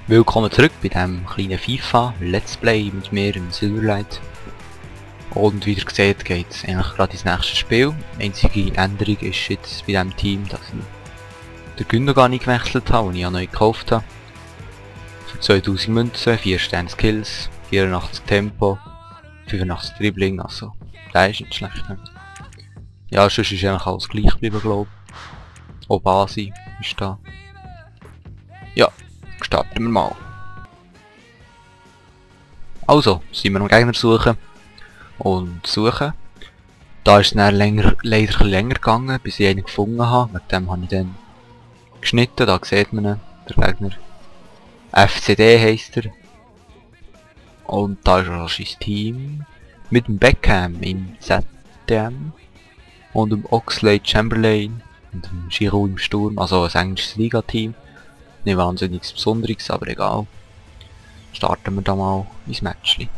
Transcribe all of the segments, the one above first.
Willkommen zurück bei diesem kleinen FIFA Let's Play mit mir im Silverlight. Und wie ihr seht, geht es eigentlich gerade ins nächste Spiel. Die einzige Änderung ist jetzt bei diesem Team, dass ich den Gündogan gewechselt habe, den ich ja neu gekauft habe. Für 2000 Münzen, 4 Sterne Skills, 84 Tempo, 85 Dribbling, also der ist nicht schlecht. Ne? Ja, sonst ist eigentlich alles gleich geblieben, glaube ich. Auch Basi ist da. Ja, starten wir mal. Also, sind wir am Gegner suchen. Und suchen. Da ist es dann leider länger gegangen, bis ich einen gefunden habe. Mit dem habe ich dann geschnitten, da sieht man ihn, der Gegner. FCD heisst er. Und da ist auch sein Team. Mit dem Beckham im ZDM. Und dem Oxlade Chamberlain. Und dem Giroud im Sturm, also ein englisches Liga-Team. Nicht wahnsinnig Besonderes, aber egal. Starten wir da mal ins Matchli.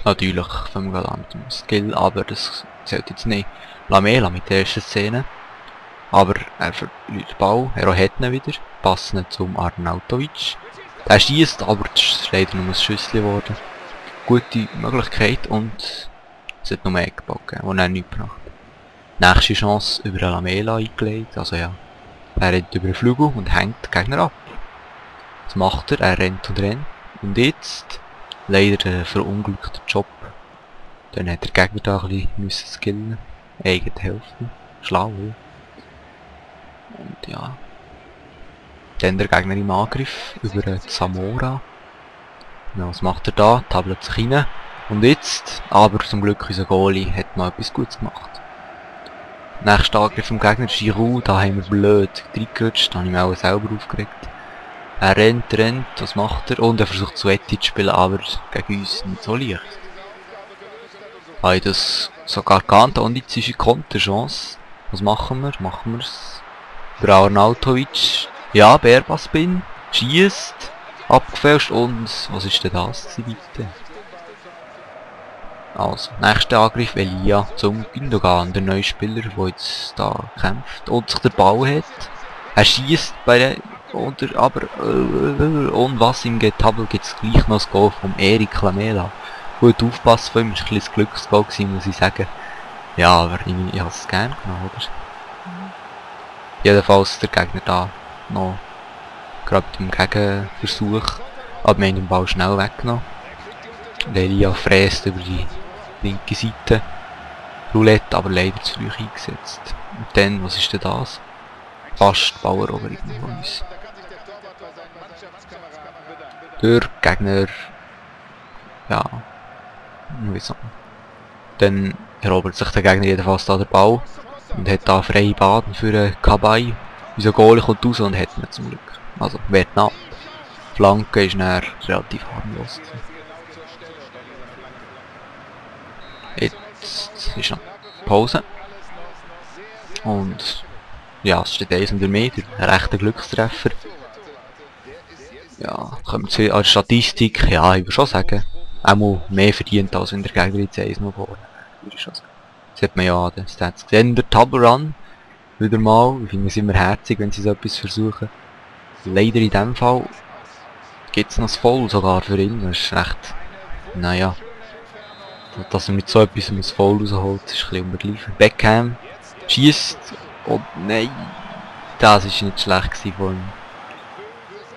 Natürlich fangen wir an mit dem Skill, aber das zählt jetzt nicht. Lamela mit der ersten Szene. Aber er verliert den Ball, er hat ihn wieder, passend zum Arnautovic. Er schießt, aber das ist leider nur ein Schüssel geworden. Gute Möglichkeit und es hat noch mehr Eckball gegeben, die er nicht gebracht hat. Nächste Chance über den Lamela eingelegt, also ja. Er rennt über den Flügel und hängt den Gegner ab. Was macht er? Er rennt und rennt. Und jetzt leider der verunglückte Job. Dann hat der Gegner da ein bisschen skillen. Eigene Hälfte. Schlau, ja. Und ja. Dann der Gegner im Angriff über den Zamora. Ja, was macht er da? Tablet sich rein. Und jetzt, aber zum Glück unser Goalie hat mal etwas Gutes gemacht. Nächster Angriff vom Gegner, Giroud, da haben wir blöd reingerutscht, da habe ich mich auch selber aufgeregt. Er rennt, was macht er? Und er versucht zu zu spielen, aber gegen uns nicht so leicht. Habe ich das sogar geahnt, und jetzt ist eine Konterchance. Was machen wir? Machen wir es? Über Arnautovic. Ja, Bärbaspin, schießt, abgefälscht und was ist denn das bitte? Also, nächster Angriff Elia zum Gündogan, der neue Spieler, der jetzt da kämpft und sich der Ball hat. Er schießt bei der aber und was ihm geht, gibt es gleich noch das Goal vom Erik Lamela. Gut aufpassen von ihm, ist ein bisschen Glücksgoal gewesen, muss ich sagen. Ja, aber ich habe es gerne genommen, oder? Jedenfalls der Gegner da noch gerade im Gegenversuch, aber wir haben den Ball schnell weggenommen. Elia fräst über die linke Seite. Roulette aber leider zu früh eingesetzt. Und dann, was ist denn das? Fast Baueroberung von uns. Der Gegner, ja, wieso? Dann erobert sich der Gegner jedenfalls da den Ball und hat da freie Bahn für einen Kabay. Unser Goalie kommt raus und hat ihn zum Glück. Also, wehrt ab. Flanke ist dann relativ harmlos. Jetzt ist noch Pause. Und ja, es steht 1 unter mir, ein rechter Glückstreffer. Ja, kommt zu als Statistik, ja, ich würde schon sagen, einmal mehr verdient, als wenn der Gegner jetzt 1 noch vorne. Das hat man ja an den Stats gesehen. Der Double Run, wieder mal, ich finde es immer herzig, wenn sie so etwas versuchen. Leider in dem Fall gibt es noch das Foul sogar für ihn, das ist echt, naja. Dass er mit so etwas das Foul rausholt, ist ein bisschen unbegreiflich. Beckham schießt und nein, das war nicht schlecht von ihm.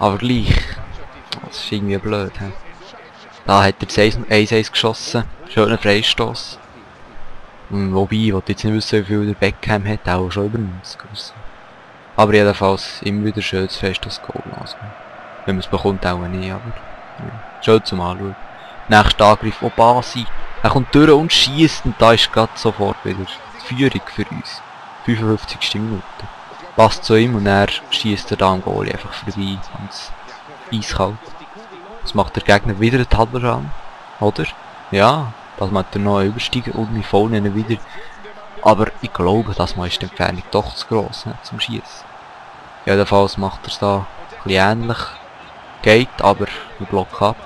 Aber gleich, das ist irgendwie blöd. He? Da hat er 1-1 geschossen, schöner Freistoß. Wobei, ich wollte jetzt nicht wissen, wie viel der Beckham hat, auch schon über 90. Aber jedenfalls immer wieder schönes Freistoß-Goal. Also, wenn man es bekommt, auch nicht, aber ja, schön zum Anschauen. Nächster Angriff, Basi. Er kommt durch und schießt und da ist gerade sofort wieder die Führung für uns. 55. Minute. Passt zu ihm und er schießt er da am Goalie einfach vorbei. Ganz eiskalt. Was macht der Gegner wieder einen Double Run? Oder? Ja, das macht er noch übersteigen und wir folgen ihn wieder. Aber ich glaube, das Mal ist die Entfernung doch zu gross, ne, zum Schießen. Jedenfalls macht er es da ein bisschen ähnlich. Geht, aber wir blocken ab.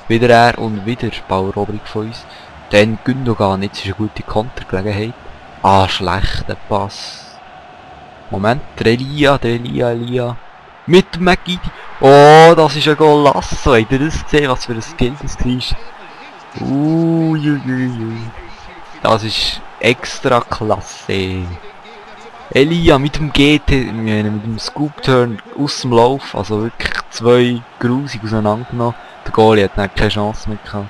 Wieder er und wieder Baueroberung von uns. Dann Gündogan, jetzt ist eine gute Kontergelegenheit. Ah, schlechter Pass. Moment, der Elia. Mit dem McGeady. Oh, das ist ein Golasso. Habt ihr das gesehen, was für ein Skill das war? Uiuiui. Das ist extra klasse. Elia mit dem GT, mit dem Scoop-Turn aus dem Lauf, also wirklich zwei grusig auseinandergenommen. Der Goalie hat dann keine Chance mehr gehabt.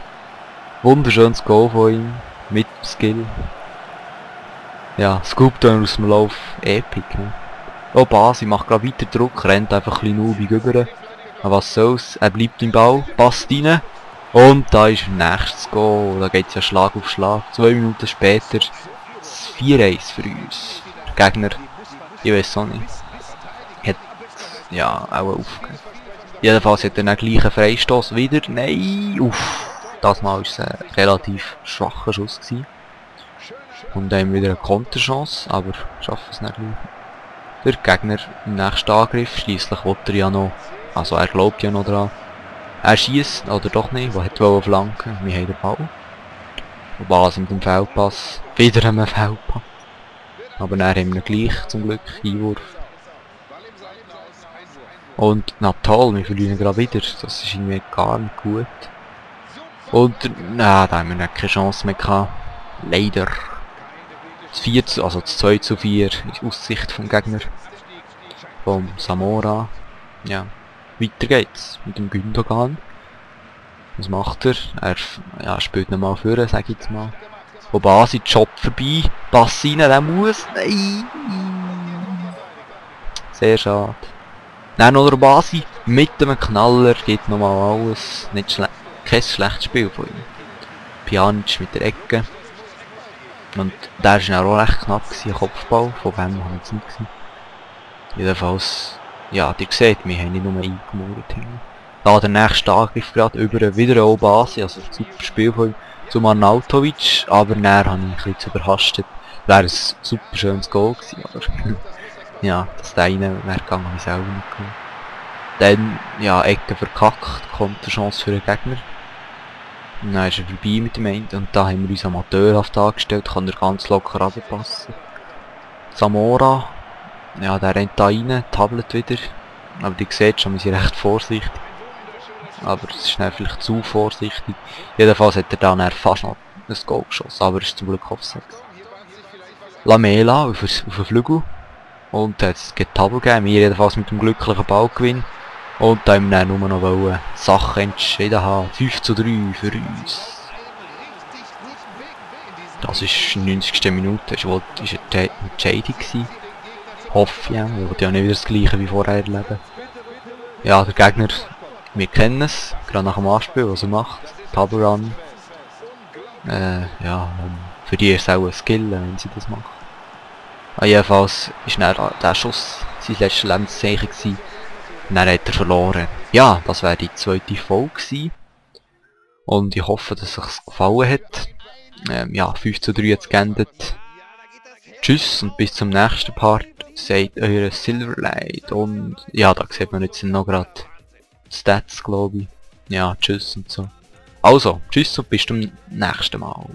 Wunderschönes Goal von ihm, mit dem Skill. Ja, Scoop-Turn aus dem Lauf, epic. Ne? Oh, Basi macht gerade weiter Druck, rennt einfach ein bisschen nubig rüber. Aber was soll's, er bleibt im Ball, passt rein. Und da ist nächstes Goal, da geht's ja Schlag auf Schlag. 2 Minuten später, 4-1 für uns. Der Gegner, ich weiß auch nicht, hat ja auch aufgegeben. Jedenfalls hat er dann gleich einen Freistoß wieder. Nein, uff, das Mal war es ein relativ schwacher Schuss gewesen. Und dann haben wir wieder eine Konterchance, aber schaffen es nicht gleich. Der Gegner im nächsten Angriff, schliesslich will er ja noch, also er glaubt ja noch dran. Er schießt oder doch nicht, der hat flanken, wir haben den Ball. Und Basi mit dem Feldpass, wieder ein Feldpass. Aber dann haben wir gleich zum Glück Einwurf. Und na toll, wir verlieren gerade wieder, das ist irgendwie gar nicht gut. Und na, da haben wir nicht keine Chance mehr gehabt. Leider. Das 2:4 ist Aussicht vom Gegner. Vom Zamora. Ja. Weiter geht's mit dem Gündogan. Was macht er? Er ja, spielt nochmal vor, sag ich jetzt mal. Wo Basi Job vorbei. Pass rein, der muss. Nein. Sehr schade. Dann noch der Basi mit dem Knaller geht nochmal alles. Nicht schlecht. Kein schlechtes Spiel von ihm. Pjanic mit der Ecke. Und der war ja auch recht knapp gewesen, Kopfball. Von wem haben wir es nicht gesehen. Jedenfalls, ja, ihr seht, wir haben nicht nur eingemauert. Da der nächste Angriff gerade über wieder eine Basi, also ein super Spiel von ihm. Zum Arnautovic, aber näher habe ich ein bisschen zu überhastet. Wäre ein super schönes Goal gewesen, aber ja, dass der eine wäre gegangen, habe ich selber nicht gemacht. Dann, ja, Ecke verkackt, kommt die Chance für den Gegner. Und dann ist er vorbei mit dem Ende und da haben wir uns amateurhaft angestellt, kann er ganz locker runterpassen. Zamora, ja, der rennt da rein, Tablet wieder. Aber ihr seht schon, wir sind recht vorsichtig. Aber es ist dann vielleicht zu vorsichtig. Jedenfalls hat er dann fast noch ein Goal geschossen, aber es ist zum Glück Offside. Lamela auf den Flügel. Und es gibt Tabel gegeben, wir jedenfalls mit dem glücklichen Ballgewinn. Und da haben wir dann nur noch Sachen entschieden haben. 5:3 für uns. Das ist die 90. Minute, das war eine Entscheidung gewesen. Hoffe ich, wir wollen ja nicht wieder das gleiche wie vorher erleben. Ja, der Gegner, wir kennen es, gerade nach dem Anspiel, was er macht. Double Run. Ja, für die ist es auch ein Skill, wenn sie das machen. Jedenfalls ist dann der Schuss sein letztes Lebenszeichen gewesen. Und dann hat er verloren. Ja, das wäre die zweite Folge gewesen. Und ich hoffe, dass es euch gefallen hat. Ja, 5:3 hat es geendet. Tschüss und bis zum nächsten Part. Seid eure Silverlight. Und ja, da sieht man jetzt noch gerade Stats, glaube ich. Ja, tschüss und so. Also, tschüss und bis zum nächsten Mal.